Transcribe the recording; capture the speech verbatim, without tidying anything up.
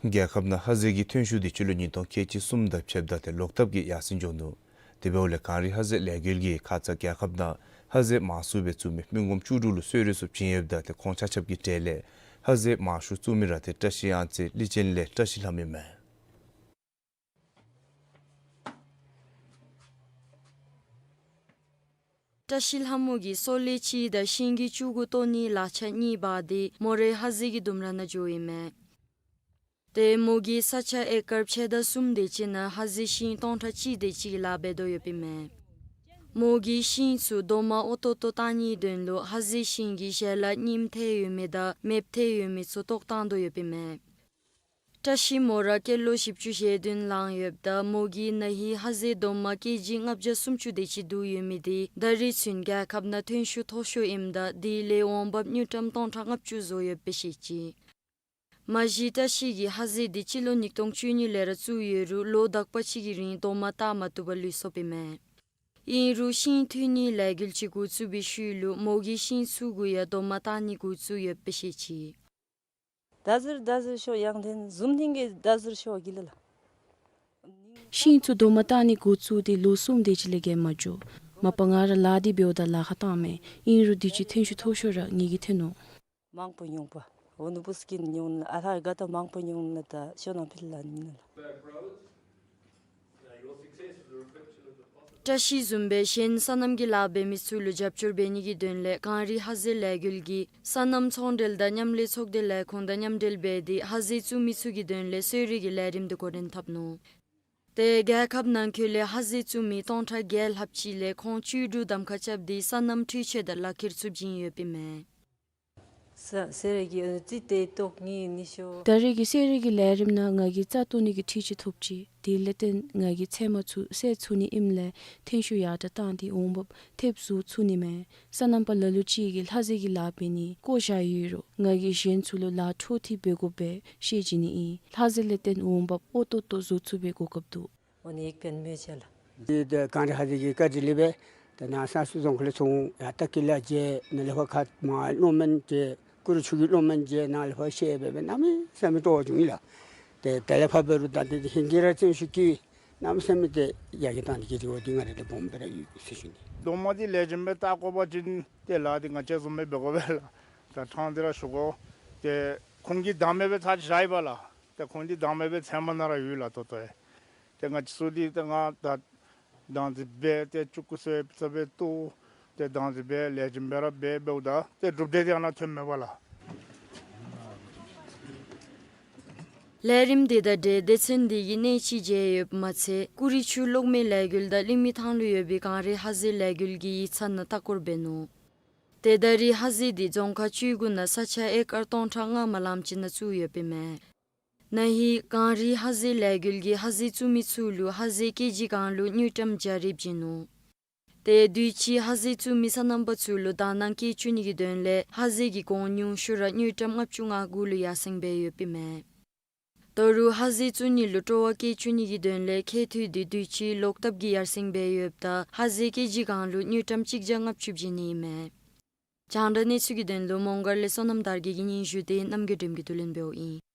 རྒྱལ་ཁབ་ནང་ཧ་ཟེ་གི་ཐོན་ཤུགས་འདི་སྤྱི་ལོ་ཉིས་སྟོང་ཁལ་གཅིག་གསུམ་དང་ཕྱདཔ་ད་ཏེ་ལོག་ཐབས་ཀྱིས་ཡར་སེང་འགྱོ་ནུག། དེ་འབདཝ་ལས་གངས་རི་ཧ་ཟེ་ལས་འགུལ་གྱིས་ཁ་ཙ་རྒྱལ་ཁབ་ནང་ཧ་ཟེ་མང་སུ་སྦེ་བཙུགས་མི་མི་ངོམ་བཅུ་དྲུག་ལུ་གསོལ་རས་ཚུ་བྱིན་ཡོདཔ་ད་ཏེ་ཁོང་ཆ་ཁྱབ་ཀྱི་གྲས་ལས་ཧ་ཟེ་མང་ཤོས་བཙུགས་མི་ར་ཏེ་བཀྲ་ཤིས་གཡང་རྩེ་གླི་ཆེན་ལས་བཀྲ་ཤིས་ལྷ་མོ་ཨིན་མས། བཀྲ་ཤིས་ལྷ་མོ་གིས་སོ་ལེ་གཅིག་དང་ཤིང་གི་བཅུ་དགུ་བཏོག་ནིའི་ལག་ཆ་གཉིས་འབག་སྟེ་མོ་རའི་ཧ་ཟེ་གི་ལྡུམ་ར་ནང་འགྱོཝ་ཨིན་མས། ཏེ་མོ་གིས་ས་ཆ་ཨེ་ཀར་ཕྱེད་དང་གསུམ་དེ་ཅིག་ནང་ཧ་ཟེ་ཤིང་སྟོང་ཕྲག་གཅིག་དེ་ཅིག་གི་ལཱ་འབད་དོ་ཡོདཔ་ཨིན་མས། མོ་གིས་ཤིང་ཚུ་རྡོག་མ་ཨོ་ཏོག་ཏོ་བཏང་ནིའི་དོན་ལུ་ཧ་ཟེ་ཤིང་གི་ཞལ་ལག་རྙིངམ་ཐལ་ཡོད་མི་དང་མེདཔ་ཐལ་ཡོད་མི་ཚུ་བཏོག་བཏང་དོ་ཡོདཔ་ཨིན་མས། བཀྲ་ཤིས་མོ་ར་སྐྱེས་ལོ་བཞི་བཅུ་ཞེ་བདུན་ལང་ཡོདཔ་ད་མོ་གིས་ན་ཧིང་ཧ་ཟེ་རྡོག་མ་ཀེ་ཇི་ལྔ་བརྒྱ་སུམ་ཅུ་དེ་ཅིག་བསྡུ་ཡོད་མི་དེ་ད་རེས་ཚུན་རྒྱལ་ཁབ་ནང་ཐོན་ཤུགས་མཐོ་ཤོས་ཨིནམ་ད་དེ་ལས་འོང་འབབ་དངུལ་ཀྲམ་སྟོང་ཕྲག་ལྔ་བཅུ་བཟོ་ཡོདཔ་སྦེ་བཤད་ཅི། མ་གཞི་བཀྲ་ཤིས་ཀྱིས་ཧ་ཟེ་འདི་སྤྱི་ལོ་ཉིས་སྟོང་བཅུ་གཉིས་ལས་ར་བཙུགས་ཡོད་རུང་ལོ་དག་པ་ཅིག་གི་རིང་རྡོག་མ་བཏགས་མ་བཏུབ་པར་ལུས་སོཔ་ཨིན་མས། ཨིན་རུང་ཤིང་འཐུ་ནིའི་ལས་འགུལ་ཅིག་འགོ་བཙུགས་པའི་ཤུལ་ལུ་མོ་གིས་ཤིང་ཚུ་གུ་ཡང་རྡོག་མ་བཏགས་ནི་འགོ་བཙུགས་ཡོདཔ་སྦེ་བཤད་ཅི། ད་ཟུར་ད་ཟུར་ཤོག་ཡང་ཐེན་བཟུམ་ཐེན་གྱི་ད་ཟུར་ཤོག་གི་ལ་ལ། ཤིང་ཚུ་རྡོག་མ་བཏགས་ནི་འགོ་བཙུགས་ཏེ་ལོ་གསུམ་དེ་ཅིག་ལས་བརྒལ་མ་འགྱོ། མ་པ་ང་ར་ལཱ་འདི་འབདཝ་ད་ལཱ་ཁག་བཏངམ་མས། ཨིན་རུང་དུས་ཅི་ཐོན་ཤུགས་མཐོ་ཤོས་ར་ངེ་གི་ཐོན་ནུག། མང་པོ་ཉོ་བ། འོ་ནུ་བུ་སྐྱིན་ཉོ་ན་ཨ་ཐ་ག་ད་མང་པོ་ཉོ་ན་ད་ཤོ་ན་ཕིལ་ལ་ཉིན་ལ། བཀྲ་ཤིས་བཟུམ་སྦེ་གཞན་སོ་ནམ་གྱི་ལཱ་འབད་མི་ཚུ་ལུ་རྒྱབ་སྐྱོར་འབད་ནི་གི་དོན་ལས་གངས་རི་ཧ་ཟེ་ལས་འགུལ་གྱིས་སོ་ནམ་ཚོང་འབྲེལ་དང་མཉམ་ལས་ཚོགས་སྡེ་ལས་ཁུངས་དང་མཉམ་འབྲེལ་འབད་དེ་ཧ་ཟེ་བཙུགས་མི་ཚུ་གི་དོན་ལས་གསོལ་རས་ཀྱི་ལས་རིམ་དེ་འགོ་འདྲེན་འཐབ་ནུག། ཏེ་རྒྱལ་ཁབ་ནང་འཁོད་ལས་ཧ་ཟེ་བཙུགས་མི་སྟོང་ཕྲག་བརྒྱད་ལྷགཔ་ཅིག་ལས་ཁོང་བཅུ་དྲུག་གདམ་ཁ་རྐྱབ་སྟེ་སོ་ནམ་འཕྲུལ་ཆས་དང་ལག་ཁྱེར་ཚུ་བྱིན་ཡོདཔ་ཨིན་མས། ས་གསོལ་རས་ཀྱི་ཨ་ནི་རྩིས་ཏེ་ཏོག་ངེ་ནི་ཤོ། ད་རེས་ཀྱི་གསོལ་རས་ཀྱི་ལས་རིམ་ནང་ང་གིས་རྩ་གཏོར་ནི་གི་འཕྲུལ་ཆས་ཐོབ་ཅི། དེ་ལས་བརྟེན་ང་གིས་ཚལ་མ་ཚུ་བསལ་ཚུགས་ནི་ཨིནམ་ལས་ཐོན་ཤུགས་ཡར་དྲག་བཏང་སྟེ་འོང་འབབ་ཐེབས་བཟོ་ཚུགས་ནི་མས། སོ་ནམ་པ་ལ་ལུ་ཅིག་གིས་ལྷ་ཟེ་གི་ལཱ་འབད་ནི་བཀོ་བཞག་ཡོད་རུང་ང་གིས་གཞན་ཚུ་ལུ་ལཱ་འཕྲོ་མཐུད་འབད་དགོཔ་སྦེ་ཤེས་བྱིན་ནི་ཨིན། ལྷ་ཟེ་ལས་བརྟེན་འོང་འབབ་ཨོ་ཏོག་ཏོ་བཟོ་ཚུགས་པའི་གོ་སྐབས་འདུག། འོ་ནི་ཡིག་ཕན་མེད་ཆ་ལ། དེ་ད་གངས་རི་ཧ་ཟེ་གི་བཀའ་དྲིན་ལས་སྦེ་ད་ནཱ་ས་སུ་རྫོང་ཁག་ལས་ཚུར་ཡར་ལྟ་སྐྱེལ་ལ་མཇལ། ནཱ་ལས་ཕར་ཁ་མར་གློག་སྨན་མཇལ། ཀུ་རུ་ཆུ་གི་གློག་སྨན་མཇལ། ནཱ་ལས་ཕར་བཤལ་སྦེ་སྦེ་གནམ་མེད་ས་མེད་སྤྲོ་བ་བྱུང་ཡི་ལགས། ཏེ་དེ་ལས་ཕར་འབད་རུང་ད་ཏེ་ཧིང་གིས་ར་བརྩོན་ཤུགས་ཀྱིས་གནམ་མེད་ས་མེད་ཏེ་ཡར་རྒྱས་བཏང་སྟེ་གི་དེ་འོ་དེ་ང་ར་ཏེ་སྦོམ་སྦེ་ར་ཡོད་ཟེར་ཞུ་ནི། རྡོག་མ་འདི་ལེགས་ཤོམ་སྦེ་བཏགས་དགོ་པ་ཅིན་ཏེ་ལཱ་འདི་ང་བཅས་བཟུམ་སྦེ་འབད་དགོ་པས་ལགས། ད་ཕྲང་སྟེ་ར་ཞུ་དགོ། ཏེ་ཁོང་གིས་དང་པ་སྦེ་ཚར་བཞག་ཡི་པ་ལགས། ཏེ་ཁོང་གིས་དང་པ་སྦེ་ཚལ་མ་ནང་ར་ཡོད་ལགས་ད་ལྟོ་ཡང་། ཏེ་ང་བཅས་ཚུ་འདི་ཏེ་ང་ད་དང་འདི་སྦེ་ཏེ་ཅུ་ཀུ་སྦེ་ས་སྦེ་བཏོག། ཏེ་དང་འདི་སྦེ་ལེགས་ཤོམ་སྦེ་ར་འབད་འབདཝ་ད་ཏེ་གྲུབ་འབྲས་འདི་ཨ་ནཱ་ཐོནམ་མས་པ་ལགས། ལས་རིམ་འདི་དང་འབྲེལ་སྡེ་ཚན་འདི་གིས་གནས་སྤྱི་མཇལ་ཡོདཔ་མ་ཚད་ཀུ་རི་ཆུ་གློག་མེ་ལས་འགུལ་དང་གླིང་མི་ཐང་ལུ་ཡོད་པའི་གངས་རི་ཧ་ཟེ་ལས་འགུལ་གྱི་ཡིག་ཚང་ནང་ལྟ་སྐོར་འབད་ནུག། ཏེ་ད་རེས་ཧ་ཟེ་འདི་རྫོང་ཁག་བཅུ་དགུ་ནང་ས་ཆ་ཨེ་ཀར་སྟོང་ཕྲག་ལྔ་མ་ལངམ་ཅིག་ནང་བཙུགས་ཡོདཔ་ཨིན་མས། ན་ཧིང་གངས་རི་ཧ་ཟེ་ལས་འགུལ་གྱིས་ཧ་ཟེ་བཙུགས་མི་ཚུ་ལུ་ཧ་ཟེ་ཀེ་ཇི་གང་ལུ་དངུལ་ཀྲམ་བརྒྱ་རེ་བྱིན་ནུག། ཏེ་དུས་ཅི་ཧ་ཟེ་བཙུགས་མི་སོ་ནམ་པ་ཚུ་ལུ་དོ་སྣང་བསྐྱེད་བཅུག་ནི་གི་དོན་ལས་ཧ་ཟེ་གི་གོང་ཉུང་ཤོས་ར་དངུལ་ཀྲམ་ལྔ་བཅུ་ང་དགུ་ལུ་ཡར་སེང་འབད་ཡོདཔ་ཨིན་མས། ད་རུང་ཧ་ཟེ་བཙུགས་ནི་ལུ་སྤྲོ་བ་བསྐྱེད་བཅུག་ནི་གི་དོན་ལས་ཁེ་ཐུད་འདི་དུས་ཅི་ལོག་ཐབས་ཀྱིས་ཡར་སེང་འབད་ཡོདཔ་ད་ཧ་ཟེ་ཀེ་ཇི་གང་ལུ་དངུལ་ཀྲམ་གཅིག་བརྒྱ་ལྔ་བཅུ་བྱིན་ནི་ཨིན་མས། རྒྱང་བསྒྲགས་གནས་ཚུལ་གྱི་དོན་ལུ་མོང་སྒར་ལས་བསོད་ནམས་དར་རྒྱས་ཀྱི་སྙན་ཞུ་དེ་རྣམ་རྒྱལ་སྒྲོལམ་གྱིས་བསྡུ་ལེན་འབདཝ་ཨིན།